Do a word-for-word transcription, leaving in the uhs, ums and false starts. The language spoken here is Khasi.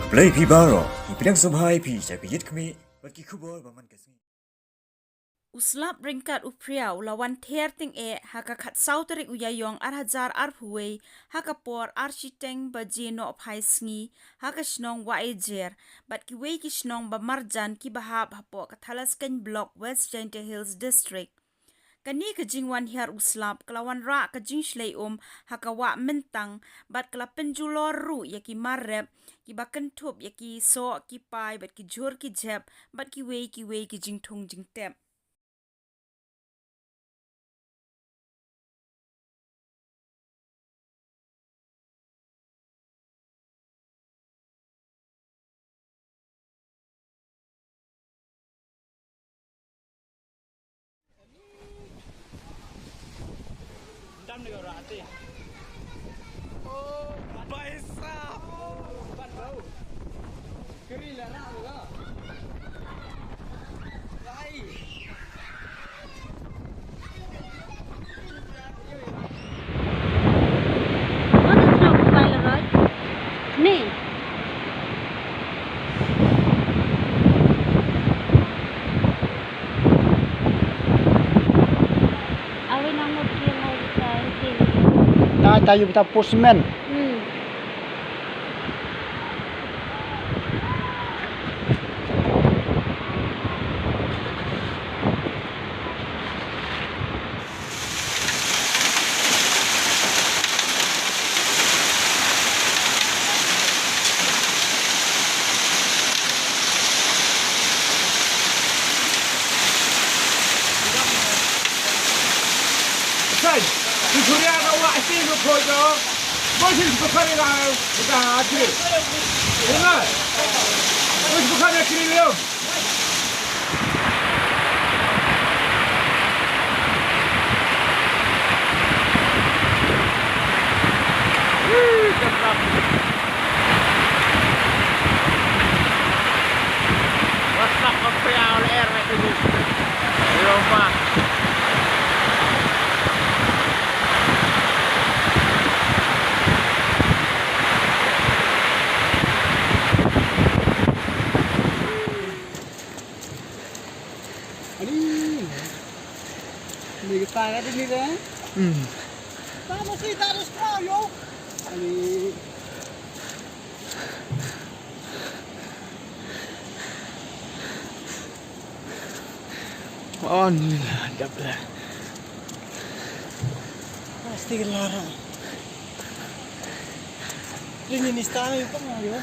Blei phi baroh, ngi pdiang sngewbha ïa phi sha ka Ïit Khmih bad ki khubor ba man ka sngi. U slap ryngkat u phria u la wan ther tyngeh ha ka khatsaw tarik u Ïaiong ar hajar arphew wei ha ka por ar shiteng baje nohphai sngi ha ka shnong Wahiajer bad kiwei ki shnong ba marjan kiba hap hapoh ka Thadlaskeiñ Block, West Jaintia Hills District. Kane ka jingwan hiar u slap ka la wanrah ka jingshlei um ha ka wah Myntang bad ka la pynjulor ruh ïa ki mar rep kiba kynthup ïa ki soh, ki pai bad ki jhur ki jhep bad kiwei kiwei ki jingthung jingtep. Ta ta yu ta postman. Hmm. Sai, ni kuria ka wa si ko ko jo. Bo si ko kare ga ga tri. Ina. Bo si ko kare tri leo. Ani. Ni kita ada ni deh. Hmm. Kita masih tak ada sekolah, yo. Ani. Oh, ni lah, dap lah. Pasti lara. Ini ni style, yo, kok mau, yo?